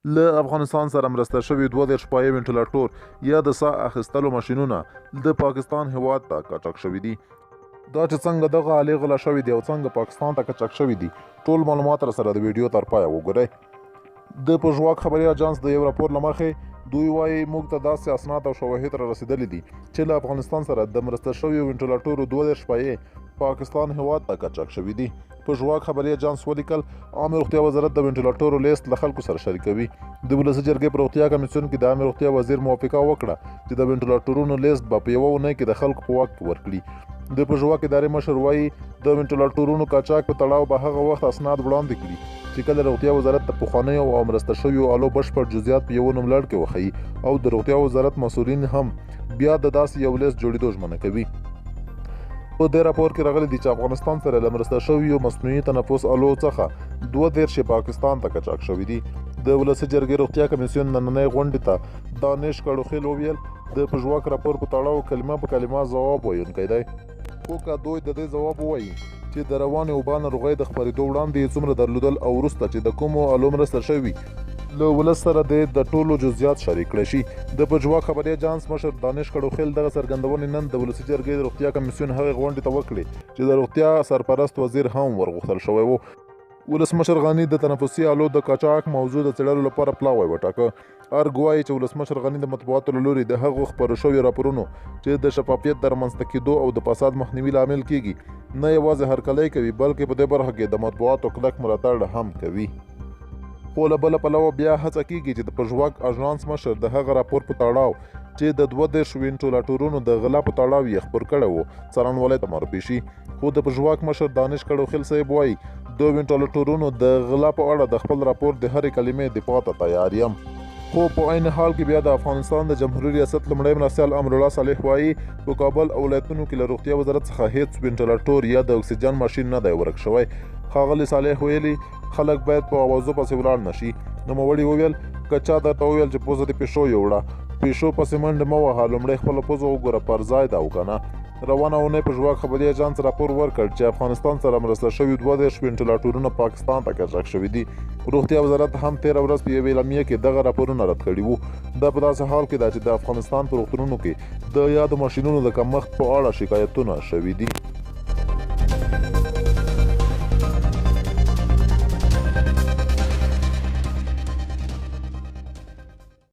له افغانستان سره مرسته شوي 32 پایې وینټیلاټور یا د ساه اخیستلو ماشینونه د پاکستان هیواد ته قاچاق شوي دي. دا چې څنګه دغه آلې غلا شوې دي او څنګه پاکستان ته قاچاق شوي دي، ټول معلومات راسره د ویډیو تر پایه وګورئ. د پژواک خبري اژانس د یو راپور له مخې دوی وايي، موږ ته داسې اسناد او شواهد را رسېدلي دي چې له افغانستان سره د مرسته شویو وینټیلاټورو 32 پایې پاکستان هیواد ته قاچاق شوي دي. پژواک خبري اژانس ولیکل، عامې روغتیا وزارت د وینټیلاټورو لیست له خلکو سره شریکوي. د ولسي جرګې په روغتیا کمیسیون کې د عامې روغتیا وزیر موافقه وکړه چې د وینټیلاټورونو لیست به په یوه اونۍ کې د خلکو په واک کې ورکړي. د پژواک ادارې مشر وايي، د وینټیلاټورونو قاچاق په تړاو به هغه وخت اسناد وړاندې کړي چې کله روغتیا وزارت د پخوانیو او مرسته شویو آلو بشپړ جزئیات په یوه نوملړ کې وښيي او د روغتیا وزارت مسؤلین هم بیا د داسې یو لیست جوړېدو ژمنه کوي. په دې راپور کې راغلي دي چې افغانستان سره له مرسته شویو مصنوعي تنفس آلو څخه 32 یې پاکستان ته قاچاق شوي دي. د ولسي جرګې روغتیا کمیسیون نننۍ غونډې ته دانش کړوخیل وویل، د پژواک راپور په تړاو کلمه په کلمه ځواب ویونکی دی، خو که دوی د دې ځواب ووایي چې د روانې وبا ناروغۍ د خپرېدو وړاندې یې څومره درلودل او وروسته چې د کومو آلو مرسته شوي، له ولس سره دې د ټولو جزئیات شریک کړی شي. د پژواک خبري اژانس مشر دانش کړوخیل دغه څرګندونې نن د ولسي جرګې د روغتیا کمیسیون هغې غونډې ته وکړې چې د روغتیا سرپرست وزیر هم ورغوښتل شوی و. ولسمشر غني د تنفسي آلو د قاچاق موضوع د څېړلو لپاره پلاوی وټاکه. ارګ وايي چې ولسمشر غني د مطبوعاتو له لوري د هغو خپرو شویو راپورونو چې د شفافیت د رامنځته کېدو او د فساد مخنیوي لامل کېږي، نه یوازې هرکلی کوي، بلکې په دې برخه کې د مطبوعاتو کلک ملاتړ هم کوي. خو له بله پلوه بیا هڅه کېږي چې د پژواک اژانس مشر د هغه راپور په تړاو چې د 32 وینټیلاټورونو د غلا په تړاو یې خپور کړی و، څارنوالۍ ته معرفي شي. خو د پژواک مشر دانش کړوخیل صاحب وايي، د وینټیلاټورونو د غلا په اړه د خپل راپور د هرې کلمې دفاع ته تیار یم. خو په عین حال کې بیا د افغانستان د جمهوري ریاست لومړی مرستیال امرالله صالح وايي، په کابل او ولایتونو کې له روغتیا وزارت څخه هیڅ وینټیلاټور یا د اکسیجن ماشین نه دی ورک شوی. ښاغلي صالح ویلي، خلک باید په اوازو پسې ولاړ نه شي. نوموړي وویل، که چا درته وویل چې پوزه دې پیشو یوړه، پیشو پسې منډې مه وهه، لومړی خپله پوزه وګوره پر ځای ده او که نه. روانه اونۍ پژواک خبري اژانس راپور ورکړ چې افغانستان سره مرسته شوي 32 وینټیلاټورونه پاکستان ته قاچاق شوي دي. روغتیا وزارت هم تېره ورځ په یوې اعلامیه کې دغه راپورونه رد کړي وو. دا په داسې حال کې ده چې د افغانستان په روغتونونو کې د یادو ماشینونو د کمښت په اړه شکایتونه شوي دي.